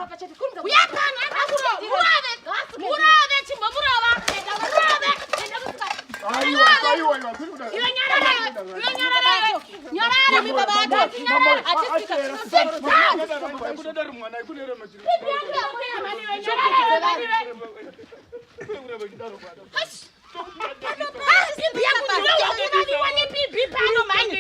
Uya pano, murove, murove, chimbomurova, murove. Iwe nyarara, iwe nyarara, nyarara mi baba yako, nyarara. Sit down. Pipi yangu ndiwe wakuvaviwa nepipi pano mhani.